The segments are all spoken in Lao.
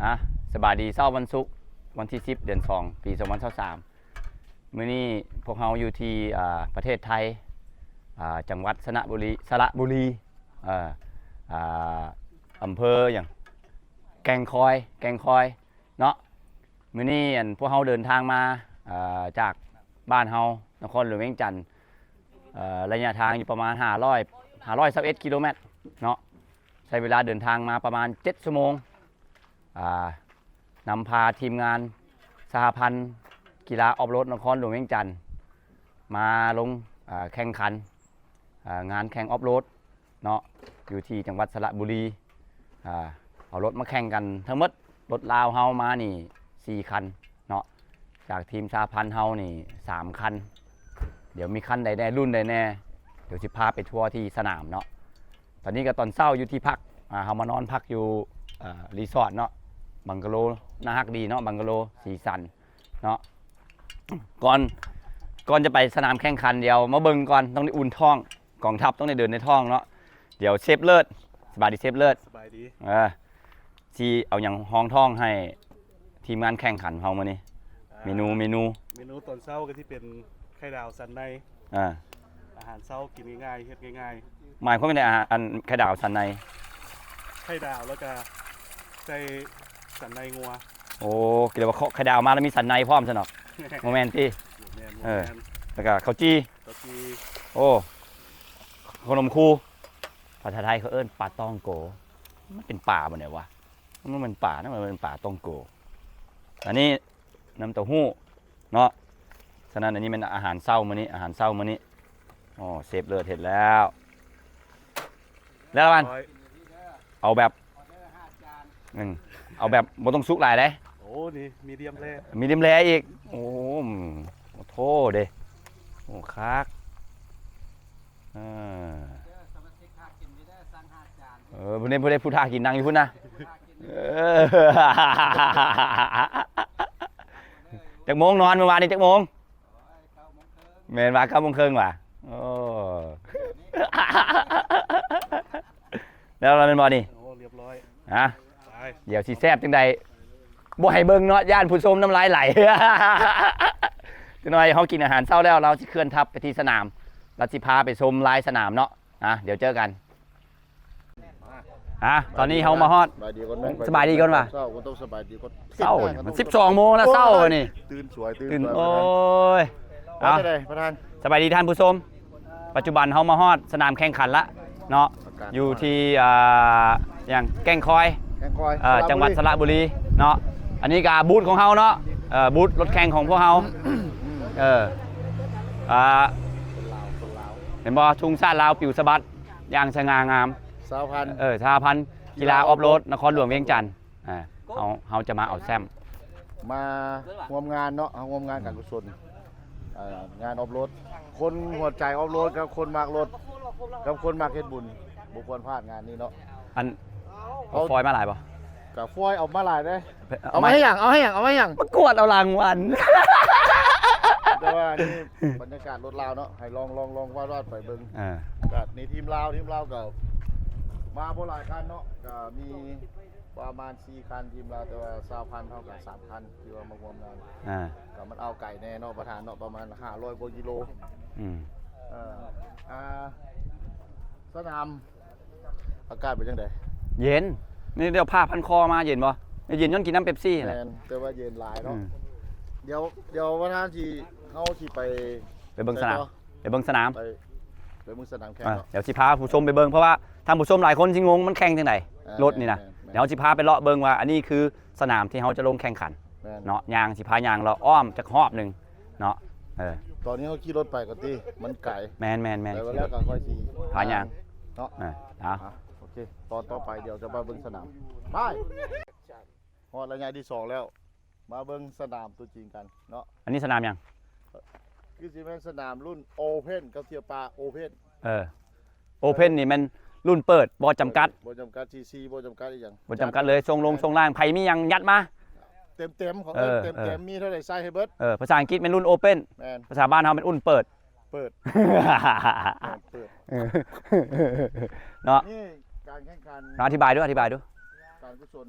ອ່ະ ສະບາຍດີ ເຊົ້າວັນສຸກ ວັນທີສິບ ເດືອນສອງ ປີສອງພັນຊາວສາມ ມື້ນີ້ພວກເຮົາຢູ່ທີ່ ອ່າ ປະເທດໄທ ອ່າ ຈັງຫວັດສະນະບູລີ ສະລະບູລີ ເອີ ອ່າ ອຳເພີຫຍັງ ແກ່ງຄອຍ ແກ່ງຄອຍເນາະ. ມື້ນີ້ ອັນ ພວກເຮົາເດີນທາງມາ ເອີ ຈາກບ້ານເຮົາ ນະຄອນຫຼວງວຽງຈັນ ເອີ ໄລຍະທາງຢູ່ປະມານຫ້າຮ້ອຍ ຫ້າຮ້ອຍຊາວເອັດກິໂລແມັດເນາະ. ໃຊ້ເວລາເດີນທາງມາປະມານເຈັດຊົ່ວໂມງ ອ່າ ນຳພາທີມງານສະຫະພັນກິລາອອຟໂຣດນະຄອນຫຼວງວຽງຈັນ ມາລົງ ອ່າ ແຂ່ງຂັນ ອ່າ ງານແຂ່ງອອຟໂຣດເນາະ ຢູ່ທີ່ຈັງຫວັດສະລະບູລີ ອ່າ ເອົາລົດມາແຂ່ງກັນທັງໝົດ ລົດລາວເຮົາມານີ້ສີ່ຄັນເນາະ ຈາກທີມສະຫະພັນເຮົານີ້ສາມຄັນ. ດຽວມີຄັນໃດແດ່ ລຸ້ນໃດແດ່ ດຽວຊິພາໄປທົວທີ່ສະໜາມເນາະ. ຕອນນີ້ກໍຕອນເຊົ້າຢູ່ທີ່ພັກ ອ່າ ເຮົາມານອນພັກຢູ່ ເອີ ຣີສອດເນາະ ບັງກະໂລ ໜ້າຮັກດີເນາະ ບັງກະໂລ ສີສັນເນາະ. ກ່ອນ ກ່ອນຈະໄປສະໜາມແຂ່ງຂັນ ດຽວມາເບິ່ງກ່ອນ ຕ້ອງໄດ້ອຸ່ນທ້ອງ ກອງທັບຕ້ອງໄດ້ເດີນໃນທ້ອງເນາະ. ດຽວເຊຟເລີດ ສະບາຍດີເຊຟເລີດ ສະບາຍດີ ເອີ ຊິເອົາຫຍັງຮອງທ້ອງໃຫ້ທີມງານແຂ່ງຂັນເຮົາມື້ນີ້? ອ່າ ເມນູ ເມນູ ເມນູຕອນເຊົ້າກໍຊິເປັນໄຂ່ດາວສັນໃນ ອ່າ ອາຫານເຊົ້າກິນງ່າຍໆ ເຮັດງ່າຍໆ. ໝາຍຄວາມວ່າໃດ ອາຫານ ອັນ ໄຂ່ດາວສັນໃນ? ໄຂ່ດາວ ແລ້ວກະໃສ່ສັນໃນງົວ. ໂອ້ ຄິດວ່າເຄາະໄຂ່ດາວມາແລ້ວມີສັນໃນພ້ອມຊັ້ນເນາະ. ບໍ່ແມ່ນຕິ? ບໍ່ແມ່ນ ເອີ ບໍ່ແມ່ນ. ແລ້ວກະເຂົ້າຈີ່ ເຂົ້າຈີ່. ໂອ້ ຂະໜົມຄູ ພາສາໄທເຂົາເອີ້ນປາຕອງໂກ. ມັນເປັນປາບໍ່ນີ້ວະ? ມັນບໍ່ແມ່ນປານະ ມັນເປັນປາຕອງໂກ. ອັນນີ້ ນ້ຳເຕົ້າຫູ້ເນາະ. ສະນັ້ນ ອັນນີ້ແມ່ນອາຫານເຊົ້າມື້ນີ້ ອາຫານເຊົ້າມື້ນີ້. ໂອ້ ເຊຟເລີດເຮັດແລ້ວ ແລ້ວມັນ ເອົາແບບ ອືມ ເອົາແບບບໍ່ຕ້ອງສຸກຫຼາຍເດ້. ໂອ້ ນີ້ມີດຽມແລ ມີດຽມແລອີກ. ໂອ້ ໂອ້ໂທເດ້. ໂອ້ ຄັກ ເອີ ເອີ ຜູ້ໃດ ຜູ້ໃດຜູ້ຖ້າກິນນັ່ງຢູ່ພຸ້ນນະ. ເອີ ຈັກໂມງນອນ ມື້ວານນີ້ຈັກໂມງ? ແມ່ນວ່າເກົ້າໂມງເຄິ່ງຫວາ? ໂອ້ ແລ້ວແມ່ນບໍ່ນີ້? ໂອ້ ຮະ ໄປ ດຽວຊິແຊບຈັ່ງໃດ ບໍ່ໃຫ້ເບິ່ງເນາະ ຢ້ານຜູ້ຊົມນ້ຳລາຍໄຫຼ. ຈັກໜ່ອຍເຮົາກິນອາຫານເຊົ້າແລ້ວ ລາວຊິເຄື່ອນທັບໄປທີ່ສະໜາມ ລາວຊິພາໄປຊົມລາຍສະໜາມເນາະ. ອ່ະ ດຽວເຈີກັນ. ອ່ະ ຕອນນີ້ເຮົາມາຮອດ ສະບາຍດີກ່ອນ ສະບາຍດີກ່ອນຫວາ? ເຊົ້າ ມັນຕ້ອງສະບາຍດີກ່ອນ. ເຊົ້າ ມັນສິບສອງໂມງແລ້ວ ໂອ້ຍ ເຊົ້ານີ້ ຕື່ນສວຍ ຕື່ນ ຕື່ນສວຍ. ໂອ້ຍ ເອົາ ເອົາ ປະທານ ສະບາຍດີທ່ານຜູ້ຊົມ. ປັດຈຸບັນເຮົາມາຮອດສະໜາມແຂ່ງຂັນລະເນາະ ຢູ່ທີ່ ອ່າ ຫຍັງ ແກ່ງຄອຍ ແກ່ງຄອຍ ເອີ ສະລະບູລີ ຈັງຫວັດສະລະບູລີເນາະ. ອັນນີ້ກະບູດຂອງເຮົາເນາະ ເອີ ບູດລົດແຂ່ງຂອງພວກເຮົາ. ອືມ ເອີ ອ່າ ເຫັນບໍ່ ທຸງຊາດລາວປິວສະບັດຢ່າງສະຫງ່າງາມ. ສະຫະພັນ ເອີ ສະຫະພັນກິລາອອຟໂຣດນະຄອນຫຼວງວຽງຈັນ. ອ່າ ເຮົາ ເຮົາຈະມາເອົາແຊ້ມ ມາຮ່ວມງານເນາະ ເຮົາຮ່ວມງານການກຸສົນ ເອີ ງານອອຟໂຣດ. ຄົນຫົວໃຈອອຟໂຣດກັບຄົນມັກລົດ ກັບຄົນມັກເຮັດບຸນ ບໍ່ຄວນພາດງານນີ້ເນາະ. ອັນ ເອົາຟອຍມາຫຼາຍບໍ່? ກະຟອຍເອົາມາຫຼາຍເດ້. ເອົາມາໃຫ້ຫຍັງ? ເອົາໃຫ້ຫຍັງ? ເອົາມາໃຫ້ຫຍັງ? ປະກວດເອົາລາງວັນ. ແຕ່ວ່ານີ້ບັນຍາກາດລົດລາວເນາະ ໃຫ້ລອງ ລອງ ລອງວາດໆໄປເບິ່ງ. ເອີ ກະນີ້ທີມລາວ ທີມລາວກະມາບໍ່ຫຼາຍຄັນເນາະ ກະມີ ປະມານສີ່ຄັນທີມລາວ ແຕ່ວ່າສະຫະພັນເຮົາກະສາມຄັນທີ່ວ່າມາຮ່ວມງານ. ອ່າ ກະມັນເອົາໄກແນ່ເນາະປະທານເນາະ ປະມານຫ້າຮ້ອຍກວ່າກິໂລ. ອືມ ເອີ ອ່າ ສະໜາມອາກາດເປັນຈັ່ງໃດ? ເຢັນ. ນີ້ດຽວຜ້າພັນຄໍມາເຢັນບໍ່? ເຢັນຍ້ອນກິນນ້ຳເປັບຊີແຫຼະ. ແມ່ນ ແຕ່ວ່າເຢັນຫຼາຍເນາະ. ອືມ ດຽວ ດຽວປະທານຊິ ເຮົາຊິໄປ ໄປເບິ່ງສະໜາມ ໄປເບິ່ງສະໜາມ ໄປ ໄປເບິ່ງສະໜາມແຂ່ງເນາະ. ອ່າ ດຽວຊິພາຜູ້ຊົມໄປເບິ່ງ ເພາະວ່າທ່ານຜູ້ຊົມຫຼາຍຄົນຊິງົງ ມັນແຂ່ງຈັ່ງໃດ ອ່າ ລົດນີ້ນະ. ແມ່ນໆ ດຽວເຮົາຊິພາໄປເລາະເບິ່ງວ່າ ອັນນີ້ຄືສະໜາມທີ່ເຮົາຈະລົງແຂ່ງຂັນ. ແມ່ນ ເນາະ ຍ່າງ ຊິພາຍ່າງເລາະອ້ອມຈັກຮອບໜຶ່ງເນາະ. ເອີ ຕອນນີ້ເຮົາຂີ່ລົດໄປກ່ອນຕິ ມັນໄກ. ແມ່ນໆໆ ແລ້ວ ແລ້ວກໍຄ່ອຍຊິພາຍ່າງເນາະ. ເອີ ເອົາ ອ່ະ ໂອເຄ ຕອນຕໍ່ໄປດຽວຈະມາເບິ່ງສະໜາມ. ໄປ ຮອດໄລຍະທີສອງແລ້ວ. ມາເບິ່ງສະໜາມຕົວຈິງກັນເນາະ. ອັນນີ້ສະໜາມຫຍັງ? ຄືຊິແມ່ນສະໜາມລຸ້ນໂອເພັນ ກັບທຽວປາໂອເພັນ. ເອີ ໂອເພັນນີ້ແມ່ນລຸ້ນເປີດ ບໍ່ຈຳກັດ ບໍ່ຈຳກັດ ຊີຊີ ບໍ່ຈຳກັດອີ່ຫຍັງ ບໍ່ຈຳກັດເລີຍ. ສົ່ງລົງ ສົ່ງລ່າງ ໃຜມີຫຍັງຍັດມາ ເຕັມໆ ຂອງເອີ ເອີ ເຕັມໆ ເອີ ມີເທົ່າໃດໃສ່ໃຫ້ເບິດ. ເອີ ພາສາອັງກິດແມ່ນລຸ້ນໂອເພັນ. ແມ່ນ ພາສາບ້ານເຮົາແມ່ນອຸ່ນເປີດ. ເປີດ ເປີດ ເອີ ເນາະ. ນີ້ການແຂ່ງຂັນ ອະທິບາຍດູ ອະທິບາຍດູ ການກຸສົນ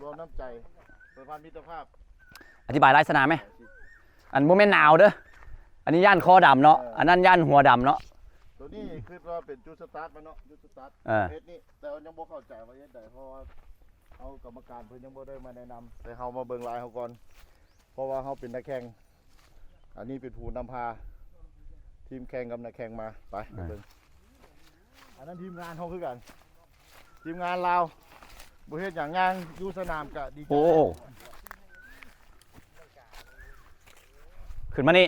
ລວມນ້ຳໃຈ ເປີດຜ່ານມິດຕະພາບ. ອະທິບາຍລາຍສະໜາມແມ? ອັນບໍ່ແມ່ນໜາວເດີ ອັນນີ້ຢ້ານຄໍດຳເນາະ ເອີ ອັນນັ້ນຢ້ານຫົວດຳເນາະ. ໂຕນີ້ຄິດວ່າເປັນຈຸດສະຕາດມັນເນາະ ຈຸດສະຕາດ ເອີ ເຮັດນີ້ ແຕ່ວ່າຍັງບໍ່ເຂົ້າໃຈວ່າເຮັດໃດ ເພາະວ່າເຮົາກຳມະການເພິ່ນຍັງບໍ່ໄດ້ມາແນະນຳ ແຕ່ເຮົາມາເບິ່ງລາຍເຮົາກ່ອນ ເພາະວ່າເຮົາເປັນນັກແຂ່ງ. ອັນນີ້ເປັນຜູ້ນຳພາທີມແຂ່ງກັບນັກແຂ່ງມາ ໄປ ໄປເບິ່ງ. ອັນນັ້ນທີມງານເຮົາຄືກັນ ທີມງານລາວ ບໍ່ເຮັດຫຍັງ ຍ່າງຢູ່ສະໜາມກະດີໃຈ. ໂອ້ ຂຶ້ນມານີ້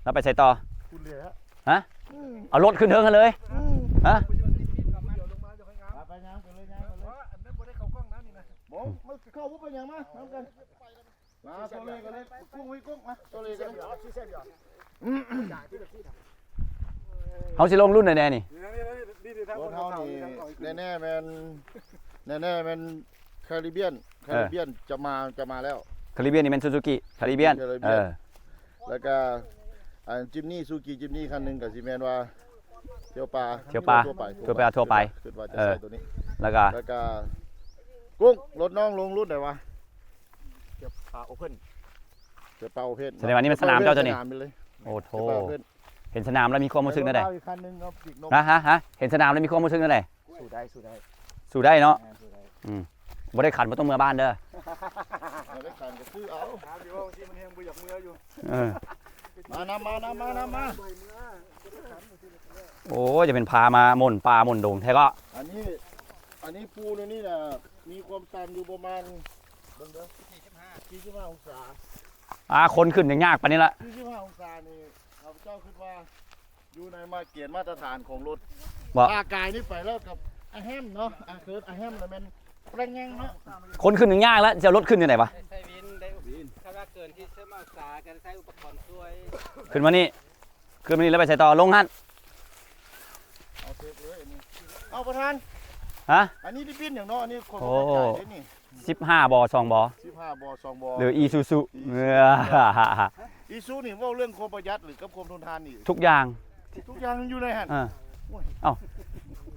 ລາວໄປໃສຕໍ່? ພຸ້ນເລີຍ ຮະ? ອືມ ເອົາລົດຂຶ້ນເທິງຫັ້ນເລີຍ ອືມ ຮະ? ໄປ ໄປ ຍ່າງໄປເລີຍ ຍ່າງໄປເລີຍ. ບໍ່ ມັນເຂົ້າບໍ່ເປັນຫຍັງ ມານຳກັນ. ມາ ໂຕເລກະເລີຍ ກຸ້ງ ກຸ້ງ ມາ ໂຕເລກະເລີຍ. ເຮົາຊິລົງລຸ້ນໃດແດ່ນີ້? ລົດເຮົານີ້ແນ່ໆແມ່ນ ແນ່ໆແມ່ນຄາຣິບຽນ ເອີ ຄາຣິບຽນຈະມາ ຈະມາແລ້ວ. ຄາຣິບຽນນີ້ແມ່ນຊູຊູກິຄາຣິບຽນ ຄາຣິບຽນ ເອີ ແລ້ວກະ ອັນຈິມນີ ຊູຊູກິຈິມນີຄັນໜຶ່ງກະຊິແມ່ນວ່າ ທ່ຽວປ່າ ທ່ຽວປ່າ ທົ່ວໄປ ທົ່ວໄປ ທົ່ວໄປ ຄິດວ່າຈະໃຊ້ໂຕນີ້ ເອີ ແລ້ວກະ ແລ້ວກະ ກຸ້ງ ລົດນ້ອງລົງລຸ້ນໃດວະ? ເກືອບປາໂອເພິນ ເກືອບປາໂອເພິນ. ສະແດງວ່ານີ້ແມ່ນສະໜາມເຈົ້າຕົວນີ້. ໂອ້ໂທ ເຫັນສະໜາມແລ້ວມີຄວາມຮູ້ສຶກແນວໃດ? ຮະ ຮະ ຮະ ເຫັນສະໜາມແລ້ວມີຄວາມຮູ້ສຶກແນວໃດ? ສູ້ໄດ້ ສູ້ໄດ້ ສູ້ໄດ້ເນາະ. ແມ່ນ ສູ້ໄດ້ ອືມ ບໍ່ໄດ້ຂັນ ບໍ່ຕ້ອງເມືອບ້ານເດີ ບໍ່ໄດ້ຂັນກະຊື້ເອົາ. ຖາມຢູ່ວ່າບາງທີມັນແຮງບໍ່ຢາກເມືອຢູ່. ເອີ ມານຳ ມານຳ ມານຳ ມາ. ໂອ້ຍ ຈະເປັນພາມາໝົນປ່າໝົນດົງແທ້ເກາະ. ອັນນີ້ ອັນນີ້ພູນີ້ນະ ມີຄວາມຊັນຢູ່ປະມານ ເບິ່ງເດີ ສີ່ສິບຫ້າ ສີ່ສິບຫ້າອົງສາ. ອ່າ ຄົນຂຶ້ນຍັງຍາກປານນີ້ລະ. ສີ່ສິບຫ້າອົງສານີ້ ຂ້າພະເຈົ້າຄິດວ່າຢູ່ໃນມາດເກນມາດຕະຖານຂອງລົດ. ບໍ່ ຖ້າກາຍນີ້ໄປແລ້ວກັບອາແຮມເນາະ ອາເຄີດອາແຮມລະແມ່ນແປງແງງເນາະ. ຄົນຂຶ້ນຍັງຍາກລະ ຈະເອົາລົດຂຶ້ນຈັ່ງໃດວະ? ໃຊ້ວິນໄດ້ ຄັນວ່າເກີນສີ່ສິບຫ້າອົງສາກະໃຊ້ອຸປະກອນຊ່ວຍ. ຂຶ້ນມານີ້ ຂຶ້ນມານີ້ແລ້ວໄປໃສຕໍ່? ລົງຫັ້ນ. ເອົາເທິກເລີຍອັນນີ້. ເອົາປະທານ ຮະ? ອັນນີ້ໄດ້ບິນຫຍັງເນາະ? ອັນນີ້ຄົນບໍ່ເຂົ້າໃຈເດ້ນີ້. ສິບຫ້າບໍ່ ສອງບໍ່? ສິບຫ້າບໍ່ ສອງບໍ່ ຫຼືອີຊູຊູ? ອີຊູ ອີຊູນີ້ເວົ້າເລື່ອງຄວາມປະຢັດ ຫຼືກັບຄວາມທົນທານນີ້? ທຸກຢ່າງ ທຸກຢ່າງຢູ່ໃນຫັ້ນ. ເອີ ໂອ້ຍ ເອົ້າ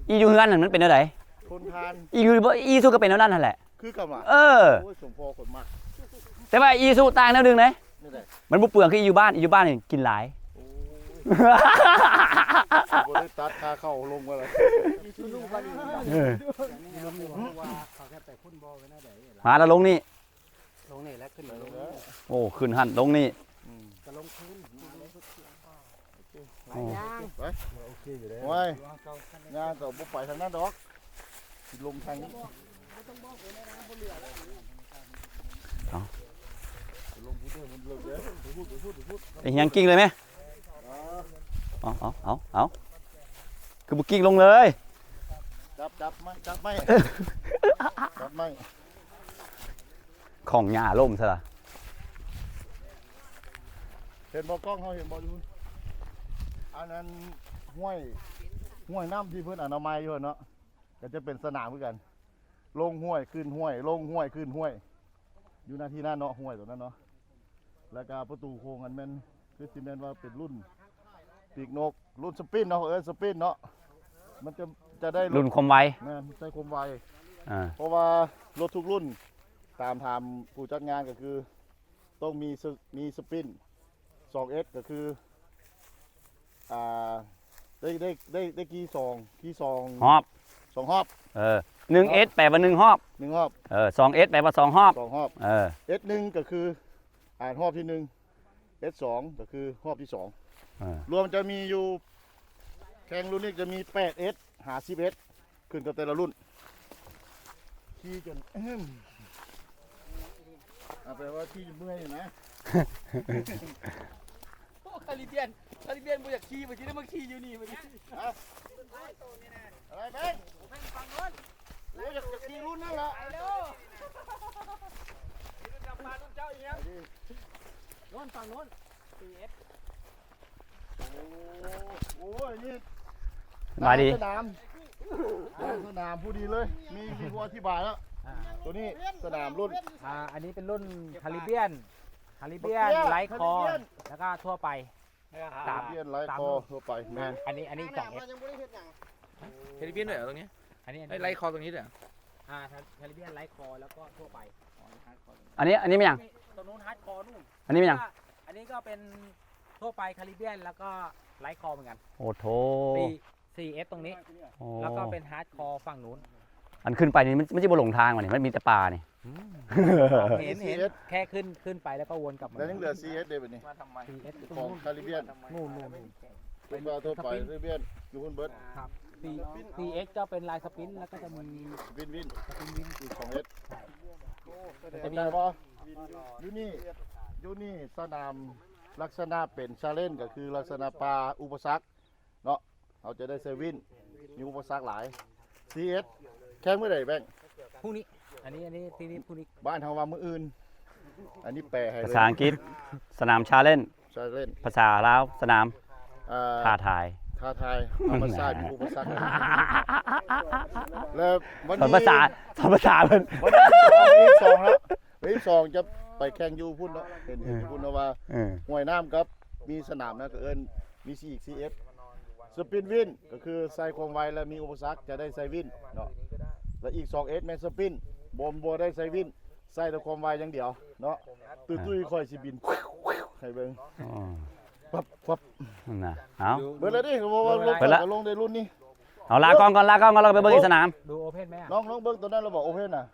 ອີຢູ່ເຮືອນຫັ້ນມັນເປັນແນວໃດ? ທົນທານ. ອີຢູ່ ອີຊູກະເປັນແນວນັ້ນຫັ້ນແຫຼະ. ຄືກັນຫວາ? ເອີ ໂອ້ຍ ສົມພໍຄົນມັກ. ແຕ່ວ່າອີຊູຕ່າງແນວໜຶ່ງເດ້. ແນວໃດ? ມັນບໍ່ເປືອງຄືອີຢູ່ບ້ານ ອີຢູ່ບ້ານນີ້ກິນຫຼາຍ. ໂອ້ຍ ບໍ່ໄດ້ຕັດຄ່າເຂົ້າລົງວ່າລະ. ເອີ ມາລະລົງນີ້ ລົງນີ້ແຫຼະ ຂຶ້ນມາລົງນີ້. ໂອ້ ຂຶ້ນຫັ້ນລົງນີ້. ອືມ ກະລົງຄືນ. ໂອ້ ໄປ ໂອເຄຢູ່ແລ້ວ. ໂອ້ຍ ຍ່າງກະບໍ່ໄປທາງນັ້ນດອກ ຊິລົງທາງນີ້. ເອົາ ໄປຫຍັງກິ້ງເລີຍແມ? ເອົາ ເອົາ ເອົາ ເອົາ ຄືບໍ່ກິ້ງລົງເລີຍ? ຈັບ ຈັບໄມ້ ຈັບໄມ້ ຈັບໄມ້. ຂອງຫຍ້າລົ້ມຊະລະ. ເຫັນບໍ່ ກ້ອງເຮົາເຫັນບໍ່ຢູ່? ອັນນັ້ນຫ້ວຍ ຫ້ວຍນ້ຳທີ່ເພິ່ນອະນາໄມຢູ່ຫັ້ນເນາະ ກະຈະເປັນສະໜາມຄືກັນ ລົງຫ້ວຍຂຶ້ນຫ້ວຍ ລົງຫ້ວຍຂຶ້ນຫ້ວຍ ຢູ່ໜ້າທີ່ນັ້ນເນາະ ຫ້ວຍໂຕນັ້ນເນາະ. ແລ້ວກະປະຕູໂຄ້ງຫັ້ນແມ່ນ ຄືຊິແມ່ນວ່າເປັນລຸ້ນປີກນົກ ລຸ້ນສະປຣິນເນາະ ເອີ້ນສະປຣິນເນາະ ມັນຈະ ຈະໄດ້ລຸ້ນຄວາມໄວ. ແມ່ນ ໃຊ້ຄວາມໄວ. ອ່າ ເພາະວ່າລົດທຸກລຸ້ນ ຕາມຖາມຜູ້ຈັດງານກະຄື ຕ້ອງມີ ມີສະປຣິນ. ສອງເອັດກະຄື ອ່າ ໄດ້ ໄດ້ ໄດ້ ໄດ້ກີ່ສອງ ກີ່ສອງຮອບ ສອງຮອບ. ເອີ ໜຶ່ງເອັດແປວ່າໜຶ່ງຮອບ ໜຶ່ງຮອບ. ເອີ ສອງເອັດແປວ່າສອງຮອບ ສອງຮອບ. ເອີ ເອັດໜຶ່ງກະຄື ອ່າ ຮອບທີໜຶ່ງ ເອັດສອງກະຄືຮອບທີສອງ. ເອີ ລວມຈະມີຢູ່ ແຂ່ງລຸ້ນນີ້ຈະມີແປດເອັດຫາສິບເອັດ ຂຶ້ນກັບແຕ່ລະລຸ້ນ. ຂີ່ຈົນ ອາ ແປວ່າຂີ່ຈົນເມື່ອຍນະ. ໂອ້ ຄາຣິບຽນ ຄາຣິບຽນບໍ່ຢາກຂີ່ ບາດນີ້ໄດ້ມາຂີ່ຢູ່ນີ້ ບາດນີ້. ຮະ? ອະໄລແບງ? ໂອ້ ຢາກ ຢາກຂີ່ລຸ້ນນັ້ນລະ. ລຸ້ນເຈົ້າອີ່ຫຍັງ? ລຸ້ນຝັ່ງໂນ້ນ ສີ່ເອັດ. ໂອ້ ໂອ້ຍ ນີ້ ສະບາຍດີ ສະໜາມ ສະໜາມພໍດີເລີຍ ມີ ມີຜູ້ອະທິບາຍແລ້ວ. ອ່າ ໂຕນີ້ສະໜາມລຸ້ນ ອ່າ ອັນນີ້ເປັນລຸ້ນຄາຣິບຽນ ຄາຣິບຽນ ຄາຣິບຽນ ໄລຄໍ ແລ້ວກະທົ່ວໄປ. ຄາຣິບຽນ ໄລຄໍ ທົ່ວໄປ ແມ່ນ. ອັນນີ້ ອັນນີ້ສອງເອັດ ຄາຣິບຽນດ້ວຍເຫລໍຕົງນີ້? ອັນນີ້ ໄລຄໍຕົງນີ້ດ້ວຍ. อ่า คาริเบียนไลท์คอร์ แล้วก็ทั่วไป อันนี้ อันนี้แม่นหยัง ตรงนู้นฮาร์ดคอร์นู่น อันนี้แม่นหยัง อันนี้ก็เป็นทั่วไปคาริเบียน แล้วก็ไลท์คอร์เหมือนกัน โอ้โธ่ สี่ สี่เอส ตรงนี้ โอ้ แล้วก็เป็นฮาร์ดคอร์ฝั่งนู้น อันขึ้นไปนี่มัน มันสิบ่หลงทางวะนี่ มันมีแต่ป่านี่ อืม เห็น เห็น แค่ขึ้น ขึ้นไปแล้วก็วนกลับมา แล้วยังเหลือ สี่เอส เด้บัดนี้ สี่เอส ของคาริเบียน นู่น นู่น เป็นว่าทั่วไปคาริเบียนอยู่พุ้นเบิด ครับ สี่ สี่เอส จะเป็นลายสปรินต์ แล้วก็จะมี สปรินต์วิน สปรินต์วิน อีก สองเอส ใช่ จะมี เข้าใจบ่ อยู่นี่ อยู่นี่สนามลักษณะเป็นชาเลนจ์ ก็คือลักษณะป่าอุปสรรคเนาะ เฮาจะได้ใส่วิน มีอุปสรรคหลาย สี่เอส แข่งมื้อใดแบงค์ พรุ่งนี้ อันนี้ อันนี้ที่นี่พรุ่งนี้ บ้านเฮาว่ามื้ออื่น อันนี้แปลให้ ภาษาอังกฤษ สนามชาเลนจ์ ชาเลนจ์ ภาษาลาว สนาม เอ่อ ท้าทาย ท้าทาย ธรรมชาติมีอุปสรรค แล้ววันนี้ ภาษา ภาษาเพิ่น วันที่ยี่สิบสองแล้ว วันที่ยี่สิบสองจะไปแข่งอยู่พุ้นเนาะ เห็น เออ อยู่พุ้นเนาะว่า เออ ห้วยน้ำกับมีสนามนะ ก็เอิ้นมี สี่เอส สปรินต์วิน ก็คือใส่ความไวและมีอุปสรรคจะได้ใส่วินเนาะ และอีก สองเอส แม่นสปรินต์ บ่ บ่ได้ใส่วิน ใส่แต่ความไวอย่างเดียวเนาะ ตุ้ยๆ ค่อยสิบิน ให้เบิ่ง อ๋อ ปับ ปับ นั่นน่ะ เอา เบิดแล้วเด้ บ่ บ่ บ่ เบิดแล้ว ลงได้รุ่นนี้ เอา ลากล้องก่อน ลากล้องก่อน แล้วก็ไปเบิ่งอีกสนาม ดูโอเพ่นไหมอะ ลอง ลองเบิ่งตัวนั้นแล้วบอกโอเพ่นน่ะ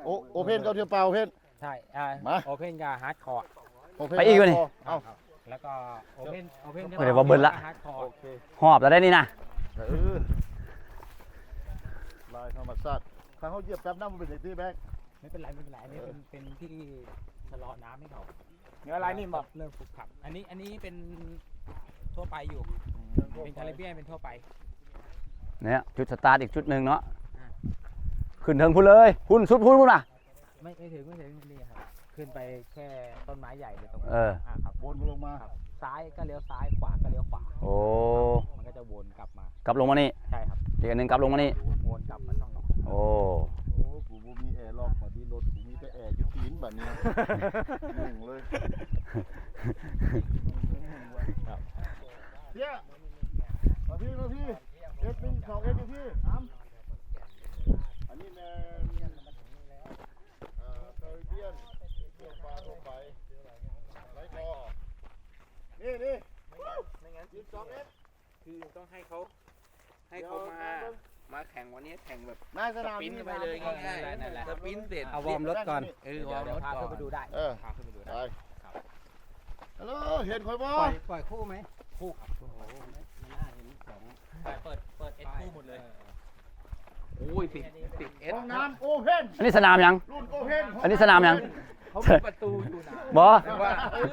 โอ โอเพ่นกับเที่ยวเปล่าโอเพ่น ใช่ อ่า มา โอเพ่นกับฮาร์ดคอร์ โอเพ่น ไปอีกวะนี่ ฮาร์ดคอร์ เอา แล้วก็โอเพ่น โอเพ่น เดี๋ยวว่าเบิดละ ฮาร์ดคอร์ โอเค หอบแล้วได้นี่นะ เออ ลายธรรมชาติ ถ้าเขาเหยียบแป๊บน้ำมันเป็นอย่างที่แบงค์ ไม่เป็นไร ไม่เป็นไร อันนี้เป็น เป็นที่ชะลอน้ำให้เขา เนื้อลายนิ่มบ่ เริ่มขรุบขรับ อันนี้ อันนี้เป็นทั่วไปอยู่ เป็นคาริเบียน เป็นทั่วไป เนี่ย จุดสตาร์ทอีกจุดหนึ่งเนาะ อ่า ขึ้นเทิงพุ้นเลย พุ้นสุดพุ้นพุ้นน่ะ ไม่ ไม่ถึง ไม่ถึงนี่ครับ ขึ้นไปแค่ต้นไม้ใหญ่เลยตรงนั้น เออ อ่า ครับ วนลงมา ครับ ซ้ายก็เลี้ยวซ้าย ขวาก็เลี้ยวขวา โอ้ มันก็จะวนกลับมา กลับลงมานี่ ใช่ครับ อีกอันหนึ่งกลับลงมานี่ วนกลับมาตรงนี้ โอ้ โอ้ กูบ่มีแอร์ล็อก บัดนี้รถกูมีแต่แอร์อยู่ตีนบัดนี้ ยุ่งเลย ครับ เสีย มาพี่ มาพี่ เอสหนึ่งสอง เอสอยู่พี่ สาม อันนี้แม่น เอ่อ คาริเบียน ทั่วปลาทั่วไป ไลคอ นี่ นี่ ไม่งั้น ไม่งั้น ยี่สิบสองเอส คือต้องให้เขา ให้เขามา เดี๋ยว มาแข่งวันนี้ แข่งแบบ หน้าสนาม สปรินต์ นี่ ไปเลย นะ ง่ายๆ นั่นแหละ สปรินต์เสร็จ เอาวอร์มรถก่อน เออ วอร์มรถก่อน เดี๋ยวพาขึ้นไปดูได้ เออ พาขึ้นไปดูได้ ไป ครับ ฮัลโหล เห็นข่อยบ่ ปล่อย ปล่อยคู่ไหม คู่ครับ โอ้โห ไม่ ไม่น่าเห็นสอง เปิด เปิด เอส คู่หมดเลย โอ้ย สิบ สิบเอส ห้องน้ำโอเพ่น อันนี้สนามหยัง รุ่นโอเพ่น อันนี้สนามหยัง เขามีประตูอยู่นะ บ่ นึกว่า เออ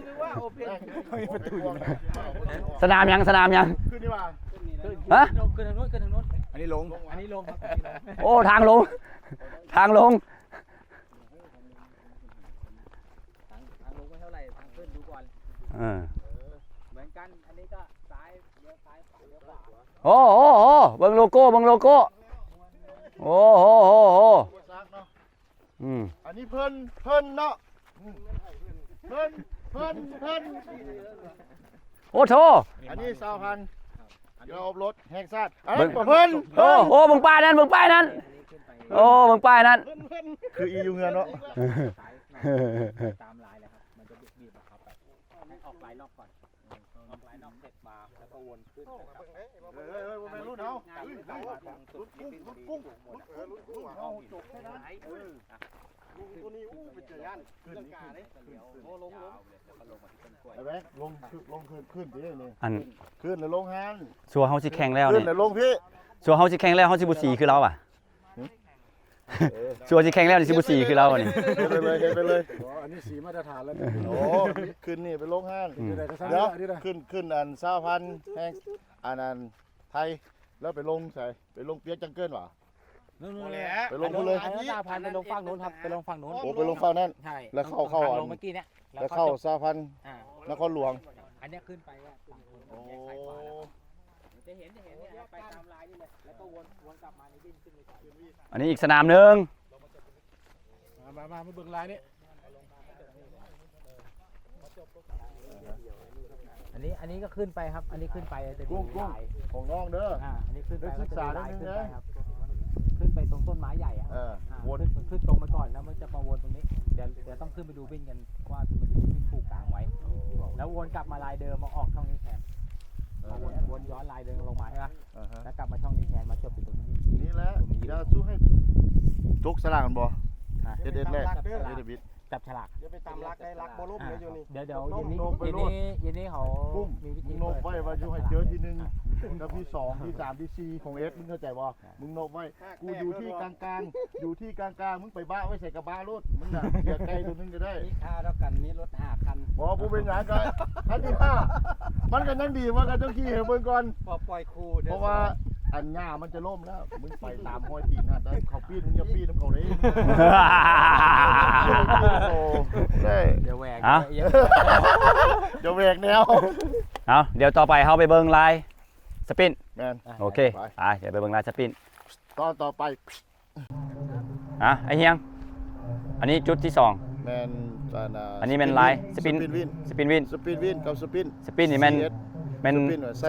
นึกว่าโอเพ่น มีประตูอยู่นะ สนามหยัง สนามหยัง ขึ้นดีกว่า ฮะ ขึ้นทางโน้น ขึ้นทางโน้น อันนี้ลง อันนี้ลงครับ อันนี้ลง โอ้ ทางลง ทางลง ทาง ทางลงไม่เท่าไหร่ ทางขึ้นดูก่อน เออ เหมือนกัน อันนี้ก็ซ้าย เลี้ยวซ้าย ขวา เลี้ยวขวา โอ้ โอ้ โอ้ เบิ่งโลโก้ เบิ่งโลโก้ โอ้ โห โห โห อืม อันนี้เพิ่น เพิ่นเนาะ อืม เพิ่น เพิ่น เพิ่น โอ้โธ่ อันนี้ซาวพัน เดี๋ยวเอารถแฮกซาด อันนั้น เบิ่ง เพิ่น โอ้ โอ้ เบิ่งป้ายนั้น เบิ่งป้ายนั้น โอ้ เบิ่งป้ายนั้น คืออีอยู่เฮือนเนาะ ตามลายเลยครับ มันจะบีบบังคับไป ให้ออกลายนอกก่อน ออกลายนอกเสร็จมา แล้วก็วนขึ้นนะครับ เฮ้ย เฮ้ย เฮ้ย บ่แม่นรุ่นเฮา ง่ายๆ รุ่นกุ้ง รุ่นกุ้ง รุ่นกุ้ง เฮาจบแค่นั้น เออ ลุงตัวนี้ อู้ เป็นจักรยาน ขึ้นนี่ ขึ้น โอ้ ลง ลง ไอ้แบงค์ ลง ลง ขึ้น ขึ้น ขึ้นดิ นี่ อัน ขึ้นแล้วลงหั้น สัวเฮาสิแข่งแล้ว ขึ้น นี่ แล้วลงพี่ สัวเฮาสิแข่งแล้ว เฮาสิบ่สีคือลาวอะ หึ เออ สัวสิแข่งแล้ว นี่สิบ่สีคือลาวอะนี่ เฮ็ดไปเลย เฮ็ดไปเลย อ๋อ อันนี้สีมาตรฐานแล้วนี่ โอ้ ขึ้นนี่ไปลงหั้น อืม เดี๋ยว ขึ้น ขึ้นอันซาวพันแห่ง อันนั้นไทย แล้วไปลงไส ไปลงเปียกจังเกิลหวา นู่นๆ แหละ ไปลงพุ้นเลย อันนั้นซาวพันไปลงฝั่งนู้นครับ ไปลงฝั่งนู้น โอ้ ไปลงฝั่งนั้น ใช่ แล้วเข้า เข้า ทางลง อัน เมื่อกี้เนี่ย แล้วเข้า แล้วเข้าซาวพัน อ่า นครหลวง อันเนี้ยขึ้นไปอะ ฝั่งคน โอ้ แยกซ้ายขวาแล้ว จะเห็น จะเห็นเนี่ย ไปตามลายนี่เลย แล้วก็วน วนกลับมาในวิ่งขึ้นไปก่อน อันนี้อีกสนามหนึ่ง มา มา มา มาเบิ่งลายนี่ อันนี้ อันนี้ก็ขึ้นไปครับ อันนี้ขึ้นไปจะมี กุ้ง กุ้ง ลาย ของน้องเด้อ อ่า อันนี้ขึ้นไป ได้ศึกษา ก็จะมีลาย นิดนึง ขึ้นไป นะครับ ຂຶ້ນໄປຕົງຕົ້ນໄມ້ໃຫຍ່ອະ ເອີ ອ່າ ວົນ ຂຶ້ນ ຂຶ້ນຕົງໄປກ່ອນ ແລ້ວມັນຈະມາວົນຕົງນີ້. ດຽວ ດຽວຕ້ອງຂຶ້ນໄປດູບິນກັນວ່າມັນຈະມີບິນຜູກກາງໄວ້ ແລ້ວວົນກັບມາລາຍເດີມ ມາອອກຊ່ອງນີ້ແທນ ເອີ ມາວົນ ວົນຍ້ອນລາຍເດີມລົງມາ ເຫັນປະ? ອ່າຮະ ແລ້ວກັບມາຊ່ອງນີ້ແທນ ມາຈົບຢູ່ຕົງນີ້. ນີ້ແຫຼະ ຢ່າສູ່ໃຫ້ຕົກສະຫຼາກກັນບໍ່? ເຮັດເອັດແລກ ເຮັດເອັດບິດ ຈັບສະຫຼາກ ຢ່າໄປຕາມຫຼັກໄດ້ ຫຼັກບໍ່ລົ້ມເລີຍຢູ່ນີ້. ດຽວ ດຽວເຢັນນີ້ ເຢັນນີ້ເຂົາມີວິທີ ໂນບໄວ້ວ່າຢູ່ໃຫ້ເຈີທີໜຶ່ງ ກັບທີສອງ ທີສາມ ທີສີ່ ຂອງເອັດ ມຶງເຂົ້າໃຈບໍ່? ມຶງໂນບໄວ້ ກູຢູ່ທີ່ກາງໆ ຢູ່ທີ່ກາງໆ ມຶງໄປບະໄວ້ໃສ່ກະບະໂລດ ມຶງນະ ເສຍໄກ່ຕົວໜຶ່ງກໍໄດ້ ມີຄ່າເທົ່າກັນ ມີລົດຫ້າຄັນ. ບໍ່ ບໍ່ເປັນຫຍັງ ກໍຄັນທີຫ້າ ມັນກໍຍັງດີ ວ່າກໍເຈົ້າຂີ່ໃຫ້ເບິ່ງກ່ອນ ພໍປ່ອຍຄູ່ເທື່ອ ເພາະວ່າອັນຫຍ້າມັນຈະລົ້ມແລ້ວ ມຶງໄປຕາມຮອຍຕີນຫັ້ນໄດ້ ເຂົາປີນ ມຶງຢ່າປີນນຳເຂົາເດ້ ດຽວແຫວກ ເອົ້າ ດຽວແຫວກແນວ. ເອົາ ດຽວຕໍ່ໄປເຮົາໄປເບິ່ງລາຍສະປິນ. ແມ່ນ ໂອເຄ ໄປ ໄປ ດຽວໄປເບິ່ງລາຍສະປິນ ຕອນຕໍ່ໄປ. ອ່ະ ໄອ້ຮຽງ ອັນນີ້ຈຸດທີສອງ ແມ່ນ ອັນ ອັນນີ້ແມ່ນລາຍສະປິນ ສະປິນວິນ ສະປິນວິນ ສະປິນວິນກັບສະປິນ ສະປິນນີ້ແມ່ນ ສີ່ເອັດ ແມ່ນ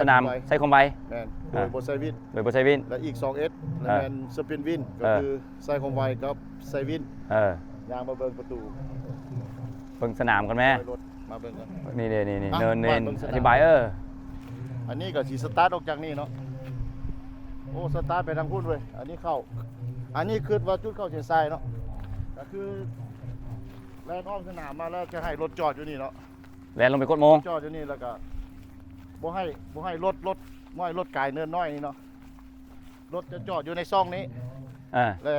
ສະໜາມໃຊ້ຄວາມໄວ ແມ່ນ ໂດຍບໍ່ໃຊ້ວິນ ໂດຍບໍ່ໃຊ້ວິນ ແລະ ອີກ ສອງເອັດ ແລະ ເອີ ແມ່ນສະປິນວິນ ກໍ ເອີ ຄືໃຊ້ຄວາມໄວກັບໃຊ້ວິນ ເອີ ຍ່າງມາເບິ່ງປະຕູ ເບິ່ງສະໜາມກ່ອນແມ້ ມາເບິ່ງກ່ອນ ນີ້ເດ້ ນີ້ ນີ້ ອ່ະ ເນີນ ເນີນ ອະທິບາຍ ເອີ ອັນນີ້ກໍຊິສະຕາດອອກຈາກນີ້ເນາະ ໂອ້ ສະຕາດໄປທາງພຸ້ນເວີຍ ອັນນີ້ເຂົ້າ ອັນນີ້ຄິດວ່າຈຸດເຂົ້າເສັ້ນໄຊເນາະ ກໍຄືແລ່ນອ້ອມສະໜາມມາແລ້ວຈະໃຫ້ລົດຈອດຢູ່ນີ້ເນາະ ແລ່ນລົງໄປກົດໂມງ ຈອດຢູ່ນີ້ ແລ້ວກໍບໍ່ໃຫ້ ບໍ່ໃຫ້ລົດ ລົດ ບໍ່ໃຫ້ລົດກາຍເນີນນ້ອຍນີ້ເນາະ ລົດຈະຈອດຢູ່ໃນຊ່ອງນີ້ ເອີ ແລະ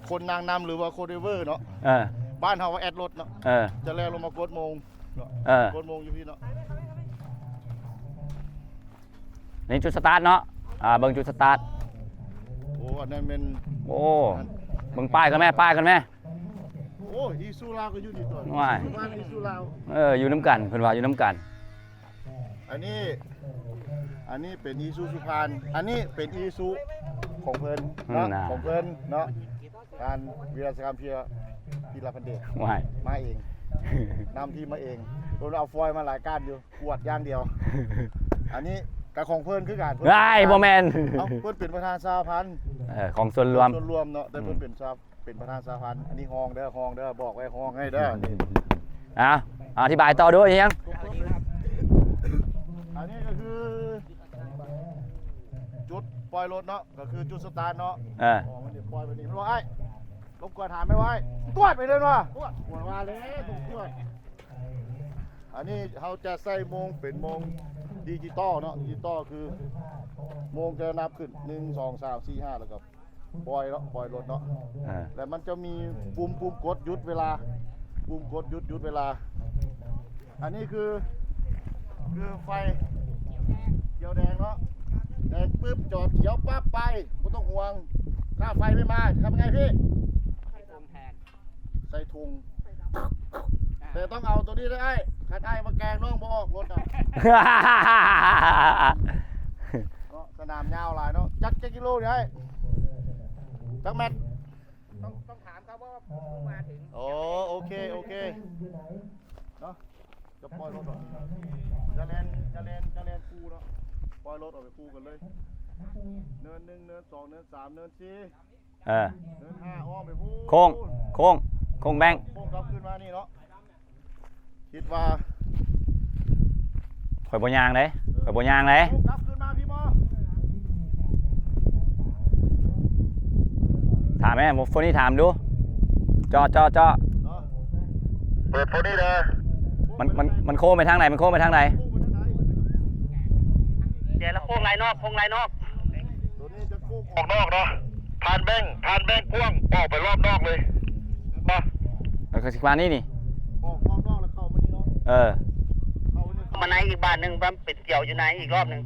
ຄົນນາງນຳ ຫຼືວ່າຄົນໄດເວີເນາະ ເອີ ບ້ານເຮົາວ່າແອັດລົດເນາະ ເອີ ຈະແລ່ນລົງມາກົດໂມງ ເອີ ກົດໂມງຢູ່ພີ້ເນາະ. ນີ້ຈຸດສະຕາດເນາະ ອ່າ ເບິ່ງຈຸດສະຕາດ ໂອ້ ອັນນັ້ນແມ່ນ ໂອ້ ເບິ່ງປ້າຍກ່ອນແມ້ ປ້າຍກ່ອນແມ້ ໂອ້ ອີຊູລາວກໍຢູ່ນີ້ຕົວະ ວ້າຍ ອີຊູລາວ ເອີ ຢູ່ນຳກັນ ເພິ່ນວ່າຢູ່ນຳກັນ. ອັນນີ້ ອັນນີ້ເປັນອີຊູສຸພານ ອັນນີ້ເປັນອີຊູຂອງເພິ່ນເນາະ ອືມ ຂອງເພິ່ນເນາະ ທ່ານ ວິລະສະກຳ ພີລະພັນເດດ ວ້າຍ ມາເອງ ນຳທີມມາເອງ ເພິ່ນເອົາຟອຍມາຫຼາຍກ້ານຢູ່ ກວດຢ່າງດຽວ ອັນນີ້ກໍຂອງເພິ່ນຄືກັນ ເພິ່ນ ອ້າຍ ບໍ່ແມ່ນ ເອົ້າ ເພິ່ນເປັນປະທານສະຫະພັນ ເອີ ຂອງສ່ວນລວມ ຂອງສ່ວນລວມເນາະ ແຕ່ເພິ່ນ ອືມ ເປັນສະ ເປັນປະທານສະຫະພັນ ອັນນີ້ຮອງເດີ ຮອງເດີ ບອກໄວ້ ຮອງໃຫ້ເດີ ອາ ອະທິບາຍຕໍ່ດູ ອີຫຍັງ ອັນນີ້ກໍຄືຈຸດປ່ອຍລົດເນາະ ກໍຄືຈຸດສະຕາດເນາະ ເອີ ມັນຈະປ່ອຍໄປນີ້ ມັນວ່າ ອ້າຍ ລົບກວນຖາມໄປໄວ້ ຕວດໄປເລີຍວ່າ ຕວດ ກວນວ່າແລ້ວ ຕວດ ອັນນີ້ເຮົາຈະໃສ່ໂມງເປັນໂມງດິຈິຕອນເນາະ ດິຈິຕອນຄືໂມງຈະນັບຂຶ້ນ ໜຶ່ງ ສອງ ສາມ ສີ່ ຫ້າ ແລ້ວກໍ ປ່ອຍເນາະ ປ່ອຍລົດເນາະ ອ່າ ແລ້ວມັນຈະມີປຸ່ມ ປຸ່ມກົດຢຸດເວລາ ປຸ່ມກົດຢຸດ ຢຸດເວລາ ອັນນີ້ຄື ຄືໄຟຂຽວແດງເນາະ ແດງປຶບ ຈອດຂຽວປັບ ໄປ ບໍ່ຕ້ອງຫ່ວງ ຖ້າໄຟໄມ່ມາ ທຳຍັງໄງພີ່? ໃສ່ຖົງແທນ ໃສ່ຖົງ ອ່າ ແຕ່ຕ້ອງເອົາຕົວນີ້ເດີອ້າຍ ຄັນອ້າຍມາແກ່ງນ້ອງບໍ່ອອກລົດນະ ເນາະ ສະໜາມຍາວຫຼາຍເນາະ ຈັກ ຈັກກິໂລນີ້ອ້າຍ ຈັກແມັດ? ຕ້ອງ ຕ້ອງຖາມເຂົາວ່າມາເຖິງ ໂອ ໂອເຄ ໂອເຄ ເນາະ ຈະປ່ອຍລົດອອກ ຈະແລ່ນ ຈະແລ່ນ ຈະແລ່ນຄູ່ເນາະ ປ່ອຍລົດອອກໄປຄູ່ກັນເລີຍ ເນີນໜຶ່ງ ເນີນສອງ ເນີນສາມ ເນີນສີ່ ເອີ ເດີນຫ້າອ້ອມໄປພຸ້ນ ໂຄ້ງ ໂຄ້ງ ໂຄ້ງແບງ ໂຄ້ງກັບຄືນມານີ້ເນາະ ຄິດວ່າ ຂ້ອຍບໍ່ຍ່າງເດ້ ຂ້ອຍບໍ່ຍ່າງເດ້ ໂຄ້ງກັບຄືນມາພີ້ບໍ່ ຖາມແມ່ ໂຟນີ້ຖາມດູ ເຈາະ ເຈາະ ເຈາະ ເນາະ ເປີດໂຟນີ້ເດີ ມັນ ມັນ ມັນໂຄ້ງໄປທາງໃດ ມັນໂຄ້ງໄປທາງໃດ ໂຄ້ງໄປທາງໃດ ແຕ່ລະໂຄ້ງໄລ່ນອກ ໂຄ້ງໄລ່ນອກ ຕົວນີ້ຈະໂຄ້ງອອກນອກເນາະ ຜ່ານແບງ ຜ່ານແບງກວ້າງ ອອກໄປລອບນອກເລີຍ ບໍ່ ເອີ ກໍຊິປະມານນີ້ນີ້ ອອກລອບນອກແລ້ວເຂົ້າມານີ້ເນາະ ເອີ ເຂົ້າມາໃນອີກບ້ານໜຶ່ງ ມັນເປັນກຽວຢູ່ໃນອີກລອບໜຶ່ງ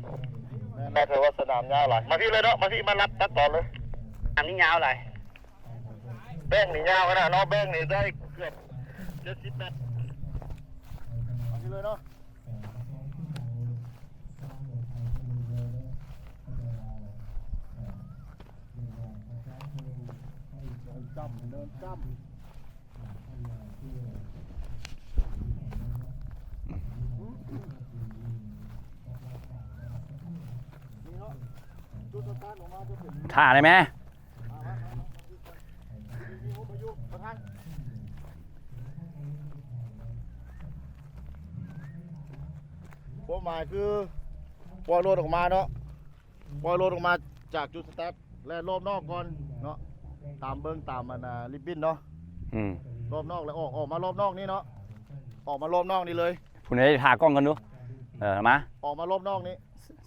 ແມ່ນແລ້ວ ຖືວ່າສະໜາມຍາວຫຼາຍ ມາພີ້ເລີຍເນາະ ມາພີ້ ມາລັດຕັດຕອນເລີຍ ສະໜາມນີ້ຍາວຫຼາຍ ແບງນີ້ຍາວຂະໜາດເນາະ ແບງນີ້ໄດ້ເກືອບເຈັດສິບແມັດ ມາພີ້ເລີຍເນາະ. ເດີນຈ້ຳ ເດີນຈ້ຳ ນີ້ເນາະ ຈຸດສະຕາດອອກມາຈະເປັນ ຖ້າໄດ້ແມ? ອ່າ ມາ ມາ ໝາຍຄືປ່ອຍລົດອອກມາເນາະ ປ່ອຍລົດອອກມາຈາກຈຸດສະຕາດ ແລ່ນລອບນອກກ່ອນເນາະ ຕາມເບິ່ງຕາມອັນນາລິບບິນເນາະ ອືມ ລອບນອກແລ້ວອອກ ອອກມາລອບນອກນີ້ເນາະ ອອກມາລອບນອກນີ້ເລີຍ ຜູ້ໃດຖ້າກ້ອງກັນດູ ເອີ ມາ ອອກມາລອບນອກນີ້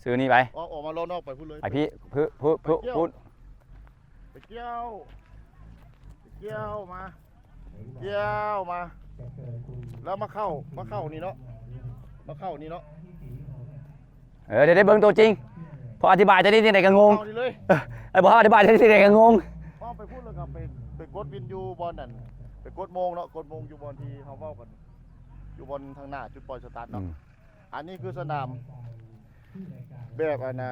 ຊື້ນີ້ໄປ ອອກ ອອກມາລອບນອກໄປພຸ້ນເລີຍ ໄປພີ້ ພຸ້ ພຸ້ ພຸ້ ພຸ້ ໄປກ່ຽວ ໄປກ່ຽວມາ ກ່ຽວມາ ແລ້ວມາເຂົ້າ ມາເຂົ້ານີ້ເນາະ ມາເຂົ້ານີ້ເນາະ ເອີ ດຽວໄດ້ເບິ່ງຕົວຈິງ ເພາະອະທິບາຍຈະໄດ້ຈັ່ງໃດກໍງົງ ເຂົ້ານີ້ເລີຍ ເອີ ບໍ່ອະທິບາຍຈະໄດ້ຈັ່ງໃດກໍງົງ ເຂົ້າໄປພຸ້ນແລ້ວກໍໄປ ໄປກົດວິນຢູ່ບ່ອນນັ້ນ ໄປກົດໂມງເນາະ ກົດໂມງຢູ່ບ່ອນທີ່ເຮົາເວົ້າກັນ ຢູ່ບ່ອນທາງໜ້າຈຸດປ່ອຍສະຕາດເນາະ ອືມ ອັນນີ້ຄືສະໜາມ ແບບອັນນ່າ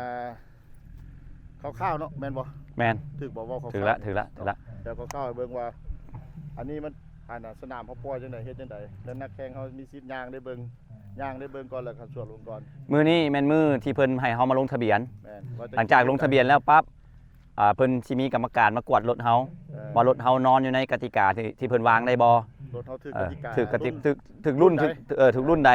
ຄ່າວໆເນາະ ແມ່ນບໍ່? ແມ່ນ ຖືກບໍ່? ເວົ້າຄ່າວໆ ຖືກລະ ຖືກລະ ຖືກລະ ແບບຄ່າວໆໃຫ້ເບິ່ງວ່າ ອັນນີ້ມັນ ອັນນ່າ ສະໜາມເຮົາປ່ອຍຈັ່ງໃດ ເຮັດຈັ່ງໃດ ແລ້ວນັກແຂ່ງເຮົາມີສິດຍ່າງໄດ້ເບິ່ງ ຍ່າງໄດ້ເບິ່ງກ່ອນ ແລ້ວກໍສວດລົງກ່ອນ ມື້ນີ້ແມ່ນມື້ທີ່ເພິ່ນໃຫ້ເຮົາມາລົງທະບຽນ ແມ່ນ ຫຼັງຈາກລົງທະບຽນແລ້ວປັບ ອ່າ ເພິ່ນຊິມີກຳມະການມາກວດລົດເຮົາ ເອີ ວ່າລົດເຮົານອນຢູ່ໃນກະຕິກາທີ່ ທີ່ເພິ່ນວາງໄດ້ບໍ່ ລົດເຮົາຖືກກະຕິກາ ເອີ ຖືກກະຕິ ຖືກ ຖືກລຸ້ນ ເອີ ຖືກລຸ້ນໃດ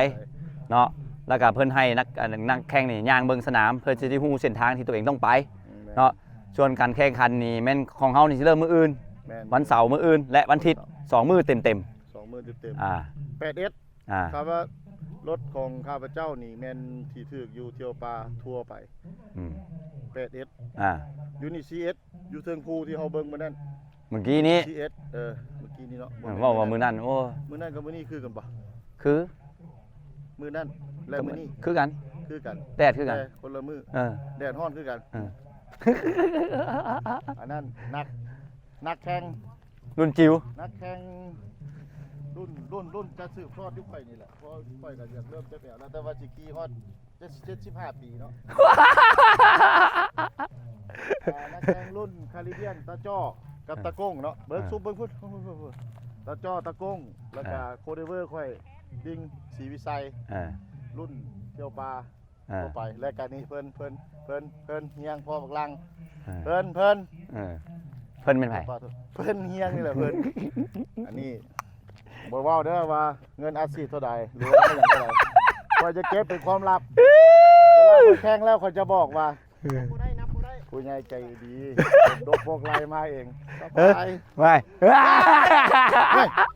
ເນາະ ແລ້ວກໍເພິ່ນໃຫ້ນັກ ອັນ ນັກແຂ່ງນີ້ຍ່າງເບິ່ງສະໜາມ ເພື່ອຊິໄດ້ຮູ້ເສັ້ນທາງທີ່ຕົວເອງຕ້ອງໄປ ອືມ ແມ່ນ ເນາະ ສ່ວນການແຂ່ງຂັນນີ້ແມ່ນຂອງເຮົານີ້ຊິເລີ່ມມື້ອື່ນ ແມ່ນ ວັນເສົາມື້ອື່ນ ແລະ ວັນທິດ ສອງມື້ເຕັມໆ ສອງມື້ເຕັມໆ ອ່າ ແປດເອັດ ອ່າ ຄາດວ່າລົດຂອງຂ້າພະເຈົ້ານີ້ແມ່ນທີ່ຖືກຢູ່ທ່ຽວປ່າທົ່ວໄປ ອືມ ແປດເອັດ ອ່າ ຢູ່ນີ້ ສີ່ເອັດ ຢູ່ເທິງພູທີ່ເຮົາເບິ່ງມື້ນັ້ນ ມື້ກີ້ນີ້ ສີ່ເອັດ ເອີ ມື້ກີ້ນີ້ເນາະ ເອີ ເວົ້າວ່າມື້ນັ້ນ ໂອ້ ມື້ນັ້ນກັບມື້ນີ້ຄືກັນບໍ່? ຄື ມື້ນັ້ນ ແລະ ມື້ນີ້ຄືກັນ ຄືກັນ ແດດຄືກັນ ແຕ່ຄົນລະມື້ ເອີ ແດດຮ້ອນຄືກັນ ເອີ ອັນນັ້ນນັກ ນັກແຂ່ງ ລຸ້ນຈິ໋ວ ນັກແຂ່ງລຸ້ນ ລຸ້ນ ລຸ້ນຈະສືບທອດຢູ່ຂ້ອຍນີ້ແຫຼະ ເພາະຂ້ອຍກໍຢາກເລີ່ມຈັກແນວແລ້ວ ແຕ່ວ່າຊິຂີ່ຮອດເຈັດ ເຈັດສິບຫ້າປີເນາະ ອ່າ ນັກແຂ່ງລຸ້ນຄາຣິບຽນ ຕາຈໍ້ກັບ ເອີ ຕາກົ້ງເນາະ ເບິ່ງ ເອີ ຊຸບເບິ່ງພຸ້ນ ຕາຈໍ້ ຕາກົ້ງ ແລ້ວກໍ ເອີ ໂຄເດເວີຂ້ອຍ ດິງ ສີວິໄຊ ເອີ ລຸ້ນທ່ຽວປ່າ ເອີ ທົ່ວໄປ ແລະການນີ້ເພິ່ນ ເພິ່ນ ເພິ່ນ ເພິ່ນຮຽງພໍ່ບັກຫຼັງ ເອີ ເພິ່ນ ເພິ່ນ ເອີ ເພິ່ນແມ່ນໃຜ? ເພິ່ນຮຽງນີ້ແຫຼະເພິ່ນ ອັນນີ້ບໍ່ເວົ້າເດີວ່າເງິນອັດສີດເທົ່າໃດ ຫຼືວ່າຫຍັງເທົ່າໃດ ຂ້ອຍຈະເກັບເປັນຄວາມລັບ ເວລາຂ້ອຍແຂ່ງແລ້ວຂ້ອຍຈະບອກວ່າ ເອີ ຜູ້ໃຫຍ່ໃຈດີ ຜົມດົກພວກໄລ່ມາເອງ ສະບາຍ ເອີ ໄວ້